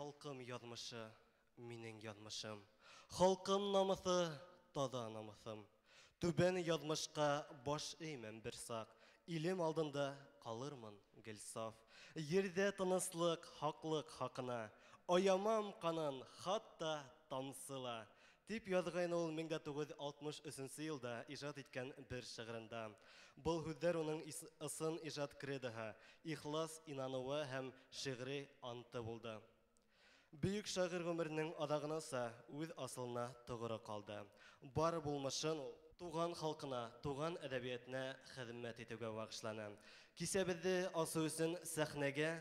Халҡым яҙмышы, минең яҙмышым. Халҡым намыҫы, таҙа намыҫым. Түбән яҙмышҡа баш эймәм бер саҡ. Илем алдында ҡалырмын гел саф. Ерҙә тыныслыҡ, хаҡлыҡ хаҡына. Аямам ҡанын, хатта тамсы ла. Тип яҙғайны ул 1963 йылда ижад иткән бер шиғырында. Был һүҙҙәр уның ысын ижад кредоһы, ихлас инаныуы һәм шиғри анты булды. Бөйөк шағир ғүмеренең аҙағынаса үҙ асылына тоғро ҡалды. Бар булмышын ул туған халҡына, туған әҙәбиәтенә хеҙмәт итеүгә бағышланы. Кисәбеҙҙе асыу өсөн сәхнәгә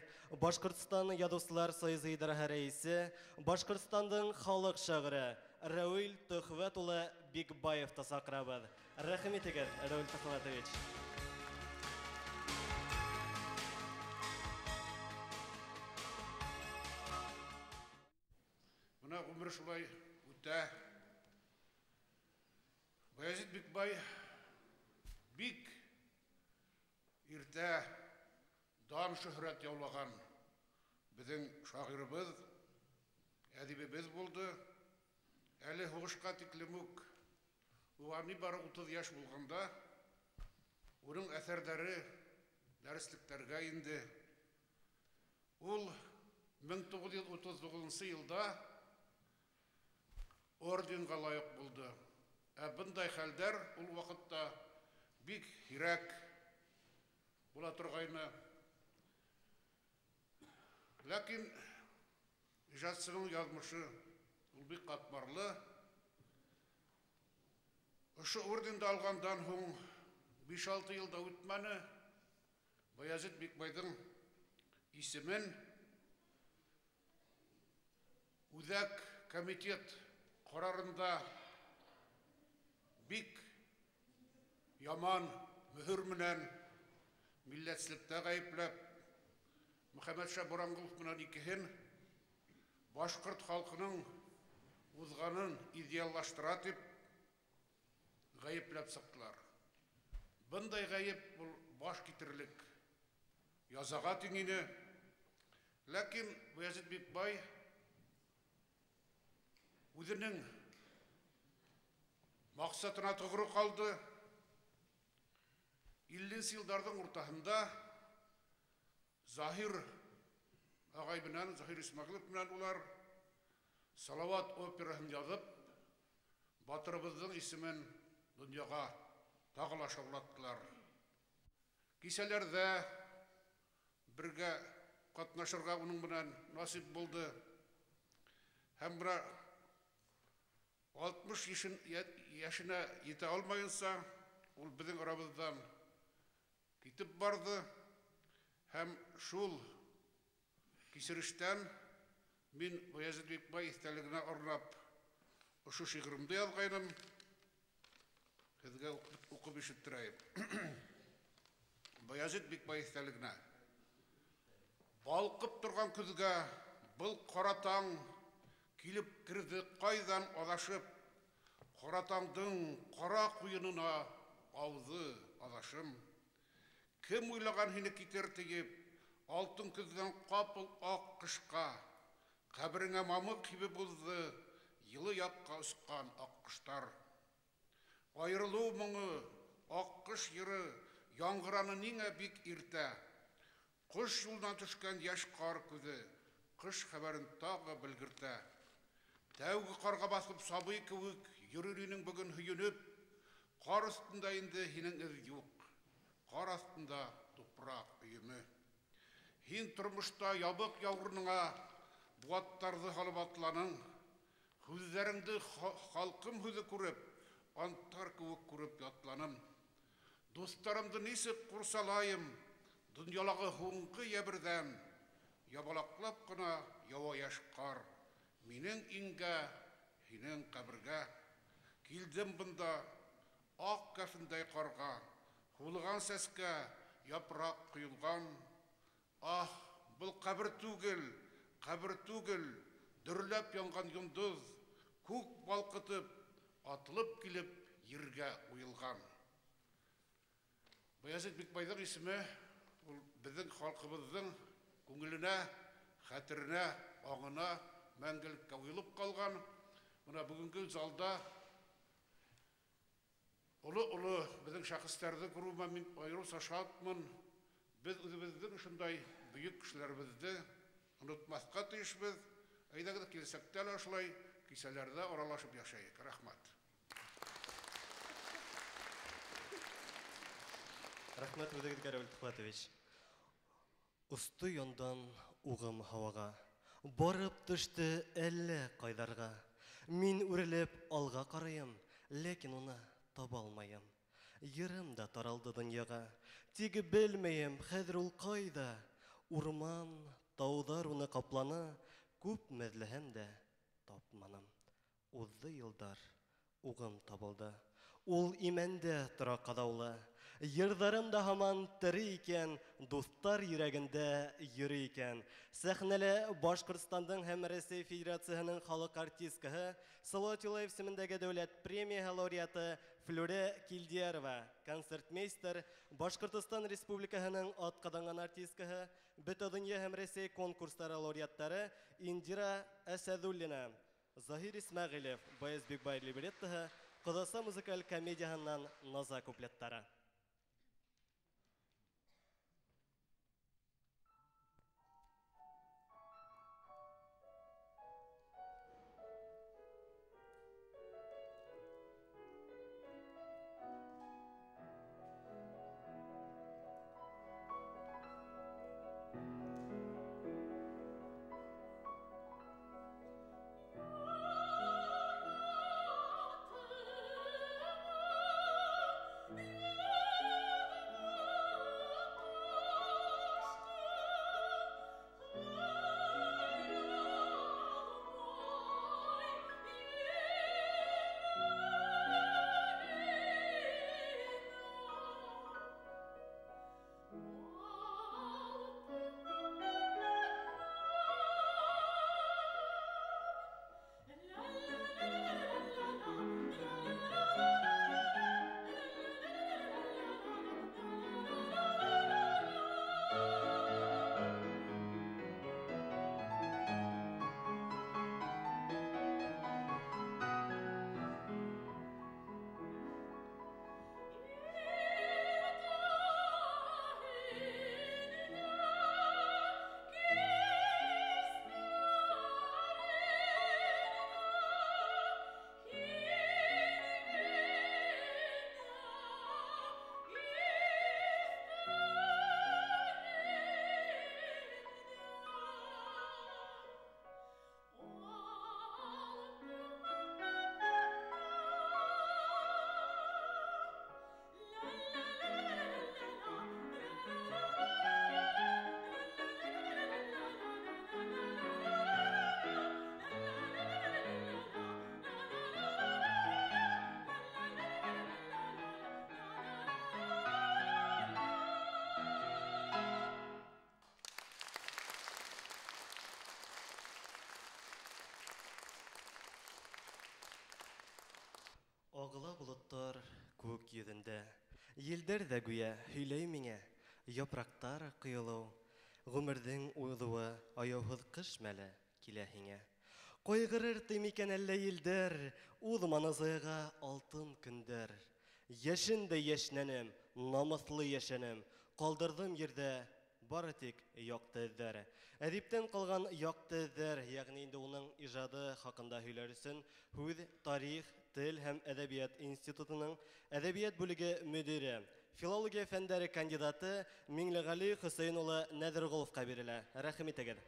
Башҡортостан Яҙыусылар союзы идараһы рәйесе, Башҡортостандың халыҡ шағиры Рәүил Төхвәт улы Бикбаевты саҡырабыҙ. Рәхим итегеҙ, Рәүил Төхвәтович. Бына ғүмер шулай үтә. Баязит Бикбай бик иртә дан шөһрәт яулаған беҙҙең шағирыбыҙ, әҙибебеҙ булды. Әле һуғышҡа тиклем үк, уға ни бары 30 йәш булғанда, уның әҫәрҙәре дәреслектәргә инде. Ул 1939 йылда орденға лайыҡ булды. Ә бындай хәлдәр ул ваҡытта бик һирәк була торғайны. Ләкин ижадсының яҙмышы ул бик ҡатмарлы. Ошо орденды алғандан һуң 5-6 йыл да үтмәне, Баязит Бикбайҙың исемен Үҙәк комитет ҡарарында бик яман мөһөр менән милләтселектә ғәйепләп, Мөхәммәтша Буранғолов менән икеһен башҡорт халҡының уҙғанын идеаллаштыра тип ғәйепләп сыҡтылар. Бындай ғәйеп ул баш китерлек язаға тиң ине. Ләкин Баязит Бикбай үҙенең маҡсатына тоғро ҡалды. 50 йылдарҙың уртаһында Заһир ағай менән, Заһир Исмәғилов менән улар Салават операһын яҙып, батырыбыҙҙың исемен донъяға тағы ла шаулаттылар. Кисәләрҙә бергә ҡатнашырға уның менән насип булды. Һәм бына 60 йәшенә етә алмайынса, ул беҙҙең арабыҙҙан китеп барҙы. Һәм шул кисерештән мин Баязит Бикбай иҫтәлегенә арнап ошо шиғырымды яҙғайным. Һеҙгә уҡып ишеттерәйем. Баязит Бикбай иҫтәлегенә. Балҡып торған көҙгә был ҡара таң килеп керҙе ҡайҙан аҙашып, ҡара таңдың ҡара ҡуйынына ауҙы аҙашым. Кем уйлаған һине китер тиеп, алтын көҙҙән ҡапыл аҡ ҡышҡа, ҡәбереңә мамыҡ һибеп уҙҙы йылы яҡҡа осҡан аҡ ҡоштар. Айырылыу моңо, аҡ ҡош йыры яңғыраны ниңә бик иртә. Ҡош юлына төшкән йәш ҡар күҙе ҡыш хәбәрен тағы белгертә. Тәүге ҡарға баҫып сабый кеүек йөрөр инең бөгөн һөйөнөп, ҡар өҫтөндә инде һинең эҙ юҡ, ҡар аҫтында тупраҡ өйөмө. Һин тормошта ябыҡ яурыныңа быуаттарҙы һалып атланың, һүҙҙәреңде халҡым һүҙе күреп, анттар кеүек күреп ятланым. Дуҫтарымды нисек ҡурсалайым, донъялағы һуңғы йәберҙән, ябалаҡлап ҡына яуа йәш ҡар, минең иңгә, һинең ҡәбергә. Килдем бында аҡ кәфендәй ҡарға, һулыған сәскә япраҡ ҡойолған. Аһ, был ҡәбер түгел, ҡәбер түгел, дөрләп янған йондоҙ, күк балҡытып, атылып килеп ергә уйылған. Баязит Бикбайҙың исеме ул беҙҙең халҡыбыҙҙың күңеленә хәтеренә, аңына мәңгелеккә уелып калган. Менә бүгенге залда олы-олы безнең шәхесләрне күрүемә мин аеруча шатмын. Без үзебезнең шундай бөек кешеләребезне онытмаска тиешбез. Әйдәгез, киләчәктә лә шулай кичәләрдә аралашып яшәйек. Рәхмәт. Рәхмәт үзегезгә, Равил Төхвәтович. Осты яндан угым һавага, барып төште әллә кайларга. Мин үрелеп алга карыйм, ләкин уны таба алмыйм. Йырым да таралды дөньяга. Тик белмәем, хәзер ул кайда? Урман, таудар уны капланы, күпме эзләһәм дә тапманым. Узды елдар, угым табылды. Ул имәндә тора кадаулы. Йырдарым да һаман тере икән, дуслар йөрәгендә йөри икән. Сәхнәлә Башкортстандың һәм Рәсәй Федерацияһының халык артисткаһы, Салават Юлаев исемендәге дәүләт премия лауреаты Флюрә Килдиярова, концертмейстер, Башкортостан Республикаһының атказанган артисткаһы, Бөтендөнья һәм Рәсәй конкурслары лауреаттары Индира Әсәдуллина, Заһир Исмәгыйлев, Баяз Бикбай либреттоһы, Ҡоҙаса музыкаль комедияһынан Наза куплеттары. Агыла болоттар күк йөҙөндә, елдәр ҙә гүйә һөйләй миңә, япраҡтар ҡойолоу, ғүмерҙең уҙыуы аяуһыҙ ҡыш мәле килә һиңә. Ҡайғырыр ти микән әллә елдәр, уҙманы заяға алтын көндәр. Йәшен дә йәшнәнем, намыҫлы йәшәнем, ҡалдырҙым ерҙә бары тик яҡты эҙҙәр. Әҙиптән ҡалған яҡты эҙҙәр, йәғни инде уның ижады хаҡында һөйләр өсөн һүҙ, тарих, тел һәм әҙәбиәт институтының әҙәбиәт бүлеге мөдире, филология фәндәре кандидаты Миңлеғәли Хөсәйен улы Нәҙерғоловҡа бирелә. Рәхим итегеҙ.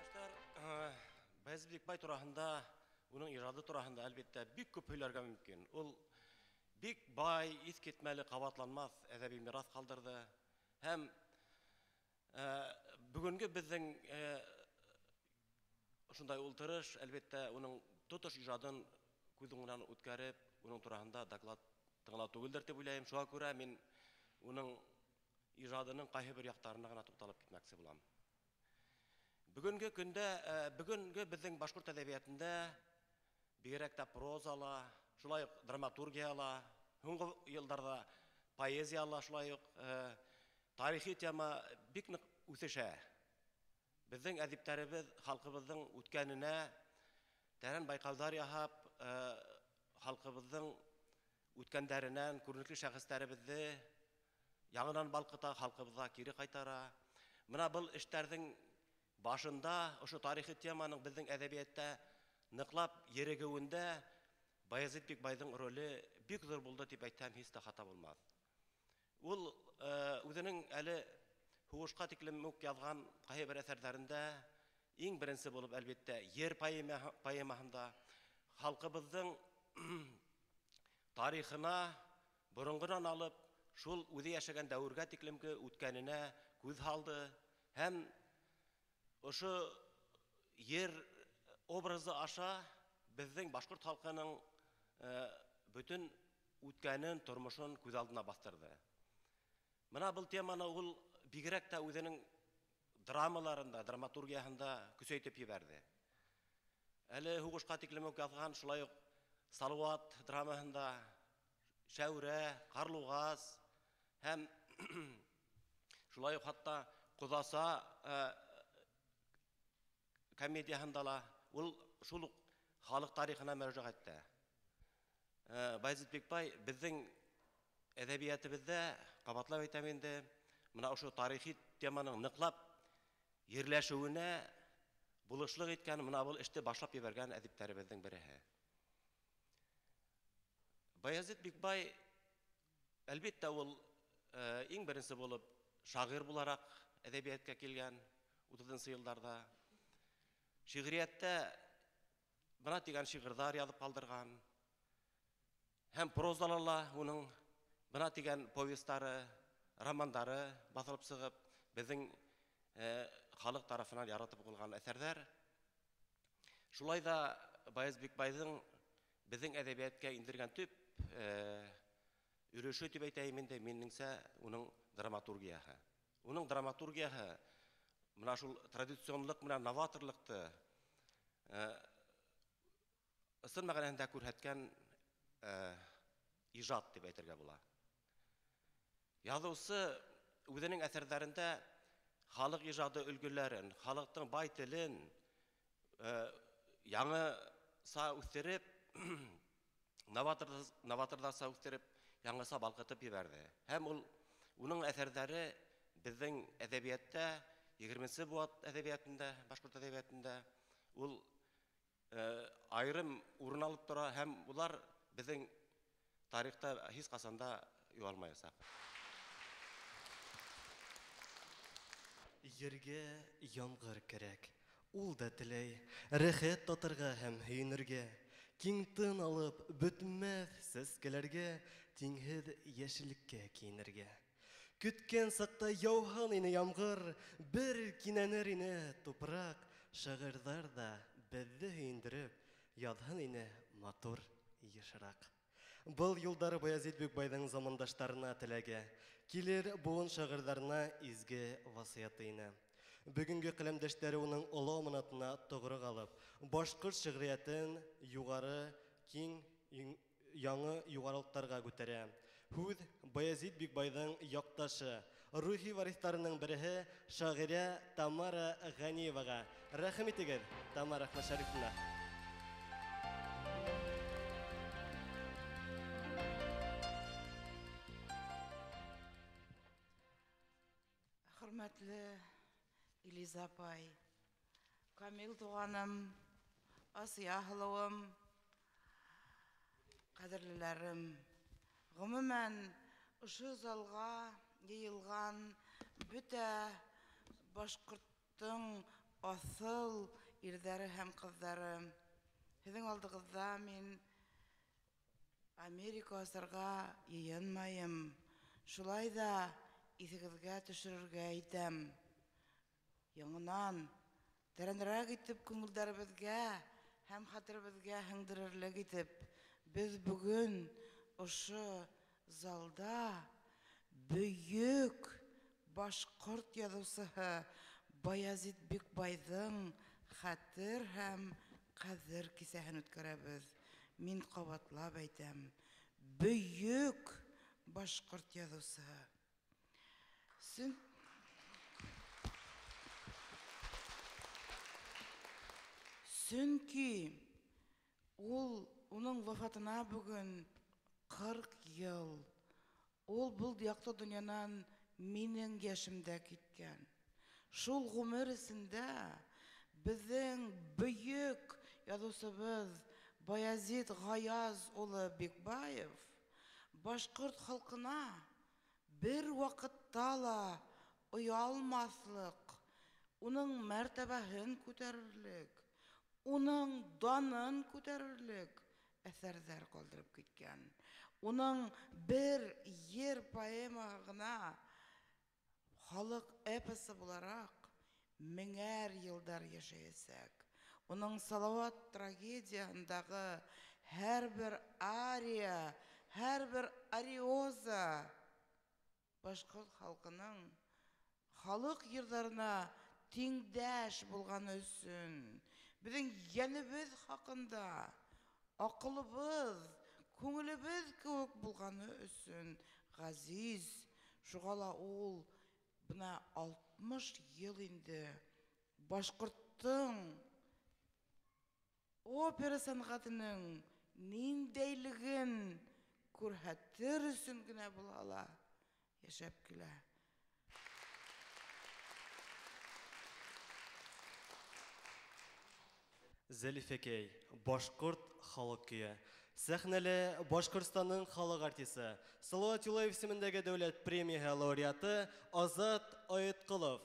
Иптәштәр, Баяз Бикбай тураһында, уның ижады тураһында әлбиттә бик күп һөйләргә мөмкин. Ул бик бай, иҫ китмәле, ҡабатланмаҫ әҙәби мираҫ ҡалдырҙы. Һәм бөгөнгө беҙҙең ошондай ултырыш, әлбиттә, уның тотош ижадын күҙ уңынан үткәреп, уның тураһында доклад тыңлау түгелдер тип уйлайым. Шуға күрә мин уның ижадының ҡайһы бер яҡтарына ғына туҡталып китмәксе булам. Бөгөнгө көндә, бөгөнгө беҙҙең башҡорт әҙәбиәтендә бигерәк тә прозала, шулай уҡ драматургияла, һуңғы йылдарҙа Поэзияла шулай уҡ тарихи тема бик ныҡ үҫешә. Беҙҙең әҙиптәребеҙ халҡыбыҙҙың үткәненә тәрән байҡауҙар яһап, халҡыбыҙҙың үткәндәренән күренекле шәхестәребеҙҙе яңынан балҡыта, халҡыбыҙға кире ҡайтара. Мына был эштәрҙең башында ошо тарихи теманың беҙҙең әҙәбиәттә ныҡлап ерегеүендә Баязит Бикбайҙың роле бик ҙур булды тип әйтһәм, һис тә хата булмаҫ. Ул үҙенең әле һуғышҡа тиклем үк яҙған ҡайһы бер әҫәрҙәрендә иң беренсе булып, әлбиттә, Ер поэмаһында халҡыбыҙҙың тарихына боронғонан алып, шул үҙе йәшәгән дәүергә тиклемге үткәненә күҙ һалды һәм ошо ер образы аша беҙҙең башҡорт халҡының бөтөн үткәнен, тормошон күҙ алдына баҫтырҙы. Мына был теманы ул бигерәк тә үҙенең драмаларында, драматургияһында көсәйтеп ебәрҙе. Әле һуғышҡа тиклем үк яҙған шулай уҡ Салауат драмаһында Шәүрә, Ҡарлуғас һәм шулай уҡ хатта Ҡоҙаса комедияһында ла ул шул уҡ халыҡ тарихына мөрәжәғәт итә. Баязит Бикбай беҙҙең әҙәбиәтебеҙҙә, ҡабатлап әйтәм инде, мына ошо тарихи теманың ныҡлап ерләшеүенә булышлыҡ иткән, мына был эште башлап ебәргән әҙиптәребеҙҙең береһе. Баязит Бикбай, әлбиттә, ул иң беренсе булып шағир булараҡ әҙәбиәткә килгән 30 йылдарҙа. Шиғриәттә бына тигән шиғырҙар яҙып ҡалдырған. Һәм прозала ла уның бына тигән повестары, романдары баҫылып сығып, беҙҙең халыҡ тарафынан яратып уҡылған әҫәрҙәр. Шулай да Баяз Бикбайҙың беҙҙең әҙәбиәткә индергән төп өлөшө тип әйтәйем инде, минеңсә, уның драматургияһы. Уның драматургияһы мына шул традиционлыҡ менән новаторлыҡты ысын мәғәнәһендә күрһәткән ижад тип әйтергә була. Яҙыусы үҙенең әҫәрҙәрендә халыҡ ижады өлгөләрен, халыҡтың бай телен яңыса үҫтереп, новаторҙарса үҫтереп, яңыса балҡытып ебәрҙе. Һәм ул уның әҫәрҙәре беҙҙең әҙәбиәттә, 20-нсе быуат әҙәбиәтендә, башҡорт әҙәбиәтендә ул айырым урын алып тора һәм улар беҙҙең тарихта һис ҡасан да юғалмаясаҡ. Ергә ямғыр кәрәк, ул да теләй, рәхәт татырға һәм һөйөнөргә, киң тын алып бөтмәҫ сәскәләргә, тиңһеҙ йәшеллеккә кейенергә. Көткән саҡта яуһын ине ямғыр, бер кинәнер ине тупраҡ, шағирҙар ҙа беҙҙе һөйөндөрөп, яҙһын ине матур йышыраҡ. Был юлдар Баязит Бикбайҙың замандаштарына теләге, килер быуын шағирҙарына изге васыяты ине. Бөгөнгө ҡәләмдәштәре уның оло аманатына тоғро ҡалып, башҡорт шиғриәтен юғары, киң, яңы юғарылыҡтарға күтәрә. Һүҙ Баязит Бикбайҙың яҡташы, рухи вариҫтарының береһе шағирә Тамара Ғәниеваға. Рәхим итегеҙ, Тамара Әхмәтшәрифовна. Хөрмәтле Илиза апай, Камил туғаным, Асия һылыуым, ҡәҙерлеләрем, ғөмүмән, ошо залға йыйылған бөтә башҡорттоң аҫыл ирҙәре һәм ҡыҙҙары, һеҙҙең алдығыҙҙа мин Америка асырға йыйынмайым, шулай ҙа иҫегеҙгә төшөрөргә итәм. Яңынан тәрәнерәк итеп күңелдәребеҙгә һәм хәтеребеҙгә һеңдерерлек итеп, беҙ бөгөн ошо залда бөйөк башҡорт яҙыусыһы Баязит Бикбайҙың хәтер һәм ҡәҙер кисәһен үткәрәбеҙ. Мин ҡабатлап әйтәм, бөйөк башҡорт яҙыусыһы. Сөнки ул уның вафатына бөгөн 40 йыл. Ул был яҡты донъянан минең йәшемдә киткән. Шул ғүмер эсендә беҙҙең бөйөк яҙыусыбыҙ Баязит Ғаяз улы Бикбаев башҡорт халҡына бер ваҡытта ла оялмаҫлыҡ, уның мәртәбәһен күтәрерлек, уның данын күтәрерлек әҫәрҙәр ҡалдырып киткән. Уның бер ер поэмаһы ғына халыҡ эпосы булараҡ меңәр йылдар йәшәйәсәк. Уның Салауат трагедияһындағы һәр бер ария, һәр бер ариоза башҡорт халҡының халыҡ йырҙарына тиңдәш булғаны өсөн беҙҙең йәнебеҙ хаҡында аҡылыбыҙ, күңелебеҙ кеүек булғаны өсөн ғәзиз. Шуға ла ул бына 60 йыл инде башҡорттоң опера сәнғәтенең ниндәйлеген күрһәтер өсөн генә була ла йәшәп килә. Зәлифәкәй, башҡорт халыҡ көйө. Сәхнәлә Башҡортостандың халыҡ артисы, Салауат Юлаев исемендәге дәүләт премияһы лауреаты Азат Айытҡолов.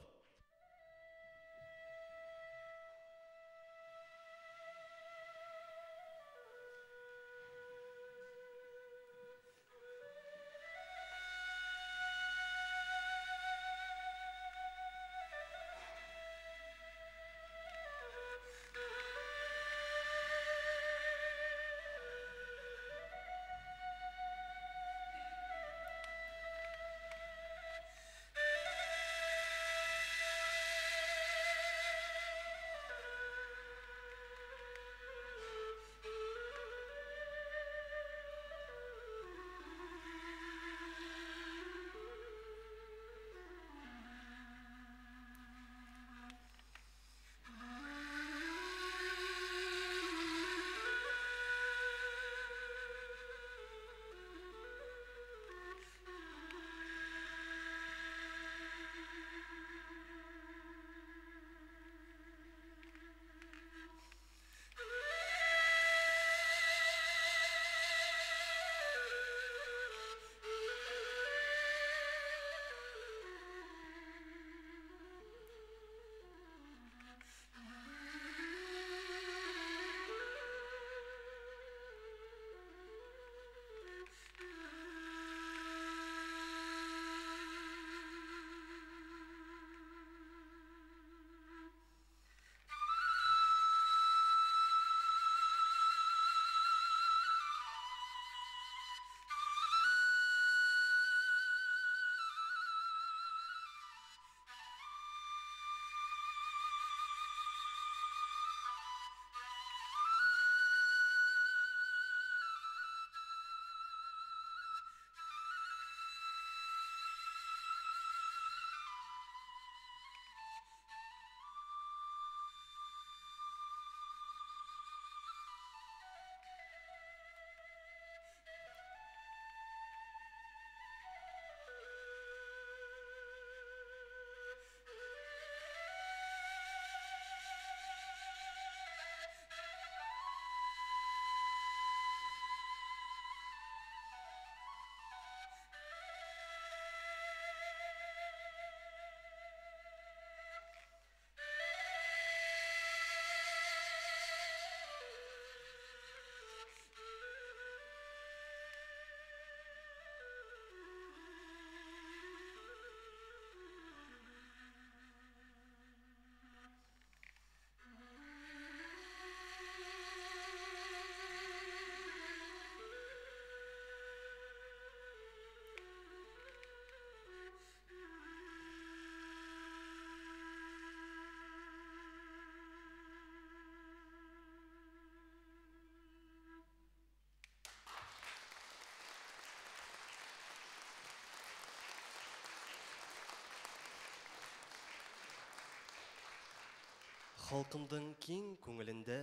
Халҡымдың киң күңелендә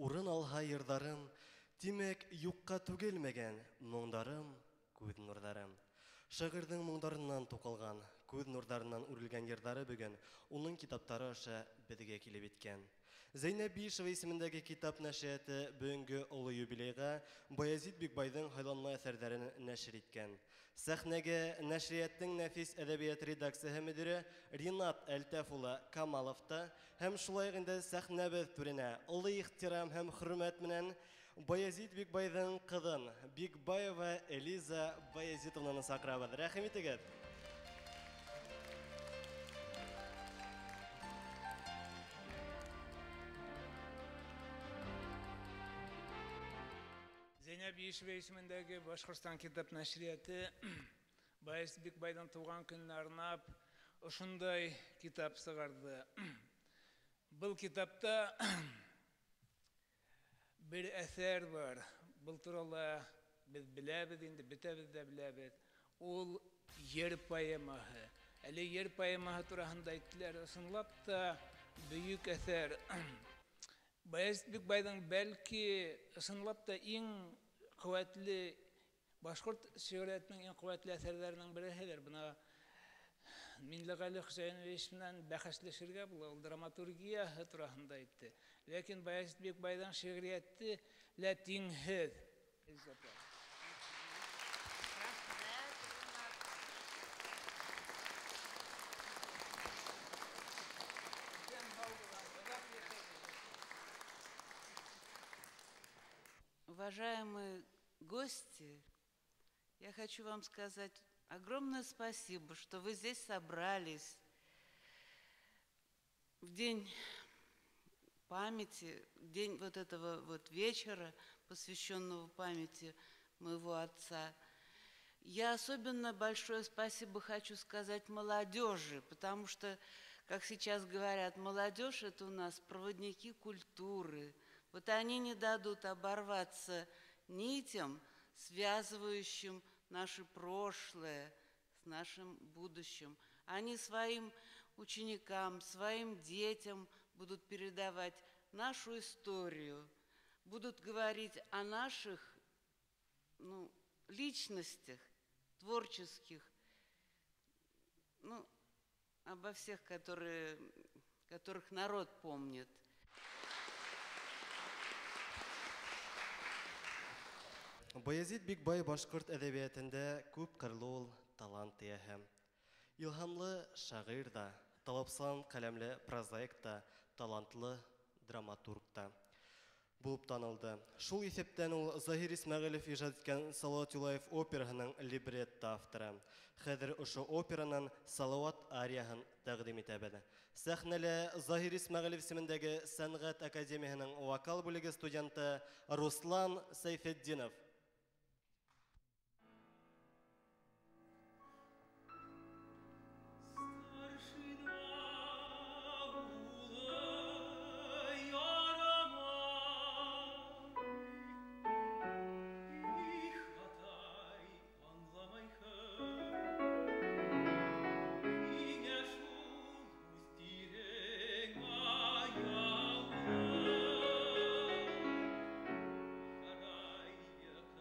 урын алһа йырҙарым, тимәк, юҡҡа түгелмәгән моңдарым, күҙ нурҙарым. Шағирҙың моңдарынан туҡылған, күҙ нурҙарынан үрелгән йырҙары бөгөн уның китаптары аша беҙгә килеп еткән. Зәйнәб Биишева исемендәге китап нәшриәте бөгөнгө оло юбилейға Баязит Бикбайҙың һайланма әҫәрҙәрен нәшер иткән. Сәхнәгә нәшриәттең нәфис әҙәбиәт редакцияһы мөдире Ринат Әлтәф улы Камалов та һәм шулай уҡ инде сәхнәбеҙ түренә оло ихтирам һәм хөрмәт менән Баязит Бикбайҙың ҡыҙын Бикбаева Элиза Баязитовнаны саҡырабыҙ. Рәхим итегеҙ. Зәйнәб Биишева исемендәге Башҡортостан китап нәшриәте Баязит Бикбайҙың тыуған көнөнә арнап ошондай китап сығарҙы. Был китапта бер әҫәр бар. Был турала беҙ беләбеҙ инде, бөтәбеҙ ҙә беләбеҙ. Ул Ер поэмаһы. Әле Ер поэмаһы тураһында әйттеләр. Ысынлап та бөйөк әҫәр. Баязит Бикбайҙың бәлки ысынлап та иң ҡеүәтле башҡорт шиғриәтенең иң ҡеүәтле әҫәрҙәренең береһелер. Бына Миңлеғәле Хөсәйенович менән бәхәсләшергә була, ул драматургияһы тураһында әйтте. Ләкин Баязит Бикбайҙың шиғриәте лә тиңһеҙ. Уважаемые гости, я хочу вам сказать огромное спасибо, что вы здесь собрались в день памяти, день вот этого вот вечера, посвященного памяти моего отца. Я особенно большое спасибо хочу сказать молодежи, потому что, как сейчас говорят, молодежь – это у нас проводники культуры. Вот они не дадут оборваться нитям, связывающим наше прошлое с нашим будущим. Они своим ученикам, своим детям будут передавать нашу историю, будут говорить о наших, личностях, творческих, обо всех, которых народ помнит. Баязит Бикбай башҡорт әҙәбиәтендә күп ҡырлы ул талант эйәһе. Илһамлы шағир ҙа, талапсан ҡәләмле прозаик та, талантлы драматург та булып танылды. Шул иҫәптән ул Заһир Исмәғилев ижад иткән Салауат Юлаев операһының либретто авторы. Хәҙер ошо операнан Салауат арияһын тәҡдим итәбеҙ. Сәхнәлә Заһир Исмәғилев исемендәге Сәнғәт академияһының вокал бүлеге студенты Руслан Сәйфетдинов. Yeah.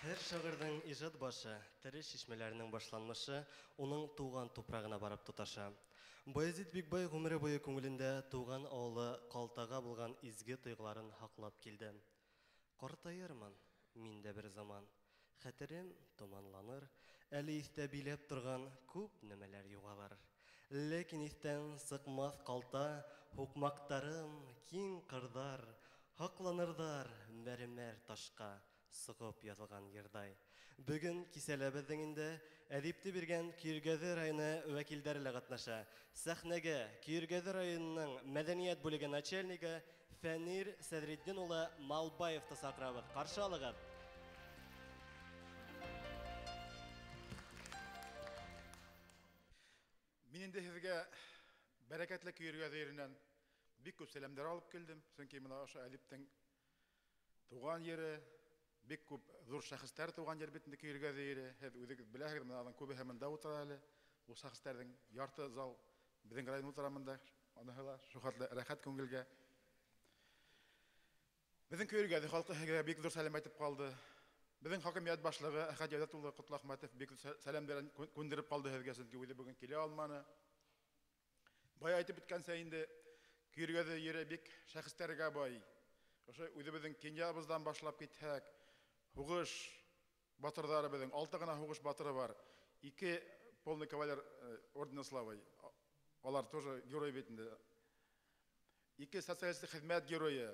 Һәр шағирҙың ижад башы, тере шишмәләренең башланышы уның тыуған тупрағына барып тоташа. Баязит Бикбай ғүмере буйы күңелендә тыуған ауылы Ҡалтаға булған изге тойғоларын һаҡлап килде. Ҡартайырмын мин дә бер заман, хәтерем томанланыр, әле иҫтә биләп торған күп нәмәләр юғалыр. Ләкин иҫтән сыҡмаҫ Ҡалта, һуҡмаҡтарым, киң ҡырҙар, һаҡланырҙар мәрмәр ташҡа сығып яҙылған йырҙай. Бөгөн кисәлә беҙҙең инде әҙипте биргән Көйөргәҙе районы вәкилдәре лә ҡатнаша. Сәхнәгә Көйөргәҙе районының мәҙәниәт бүлеге начальнигы Фәнир Сәҙретдин улы Малбаевты саҡырабыҙ. Ҡаршы алығыҙ. Мин инде һеҙгә бәрәкәтле Көйөргәҙе еренән бик күп сәләмдәр алып килдем. Сөнки мына ошо әҙиптең тыуған ере, бик күп ҙур шәхестәр тыуған ер бит инде Көйөргәҙе ере. Һеҙ үҙегеҙ беләһегеҙ, мына аның күбеһе мында ултыра әле. Ул шәхестәрҙең ярты зал беҙҙең район ултыра мында. Аныһы ла шул хәтле рәхәт күңелгә. Беҙҙең Көйөргәҙе халҡы һеҙгә бик ҙур сәләм әйтеп ҡалды. Беҙҙең хакимиәт башлығы Әхәт Йәүҙәт улы Ҡотләхмәтов бик ҙур сәләмдәрен күндереп ҡалды һеҙгә, сөнки үҙе бөгөн килә алманы. Бая әйтеп үткәнсә инде Көйөргәҙе ере бик шәхестәргә бай. Ошо үҙебеҙҙең кинйабыҙҙан башлап китһәк, һуғыш батырҙары беҙҙең 6 ғына һуғыш батыры бар. 2 полный кавалер ордена славы. Алар тоже герой бит инде. 2 социалистик хеҙмәт геройы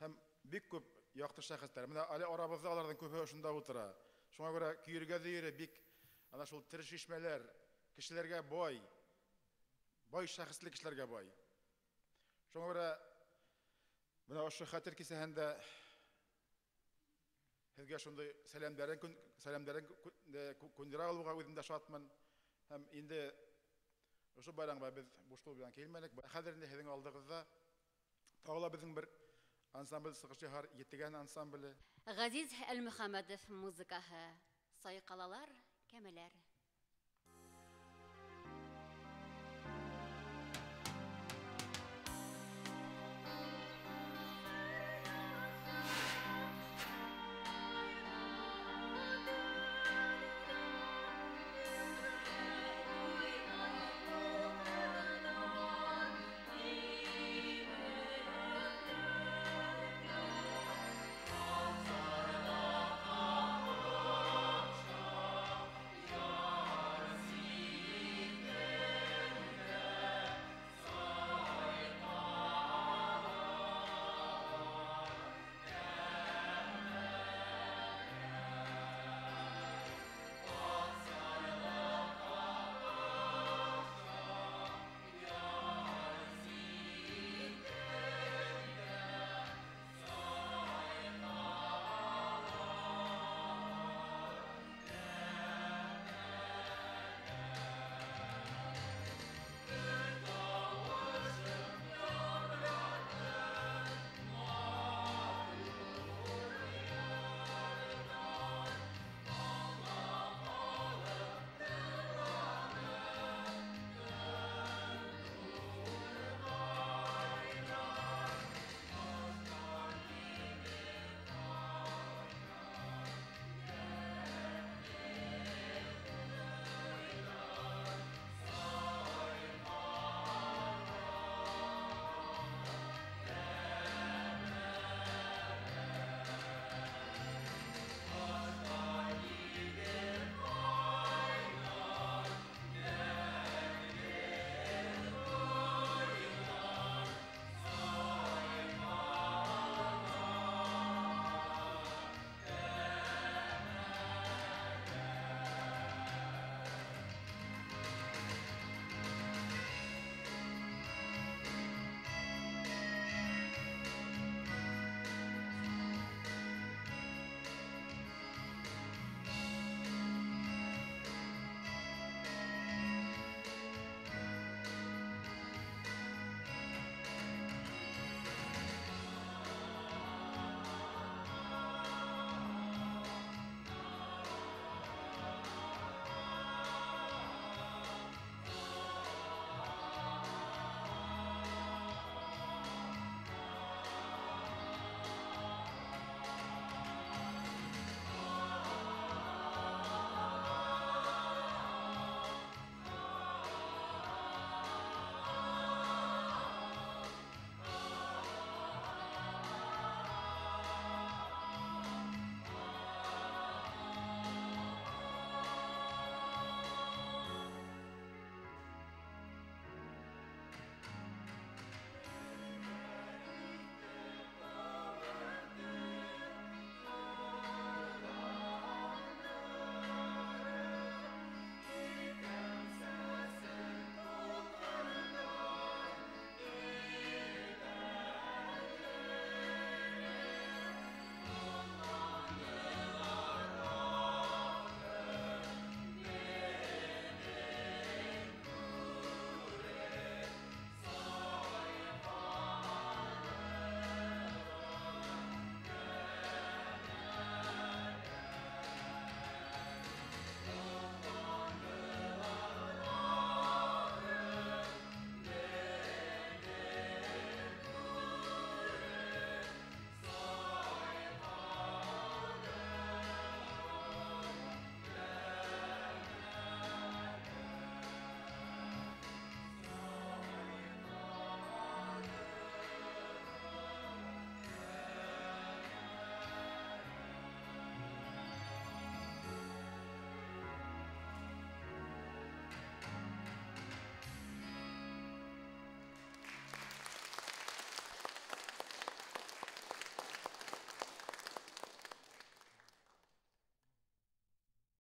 һәм бик күп яҡты шәхестәр. Мына әле арабыҙҙа аларҙың күбеһе ошонда ултыра. Шуңа күрә Көйөргәҙе ере бик ана шул тере шишмәләр, кешеләргә бай, бай шәхесле кешеләргә бай. Шуңа күрә мына ошо хәтер кисәһендә һеҙгә шундай сәләмдәрен күндерә алыуға үҙем дә шатмын. Һәм инде ошо байрамға беҙ буш ҡул менән килмәнек. Хәҙер инде һеҙҙең алдығыҙҙа тағы ла беҙҙең бер ансамбль сығыш яһар, Етегән ансамбле. Ғәзиз Әлмөхәмәтов музыкаһы. Сайҡалалар, кәмәләр.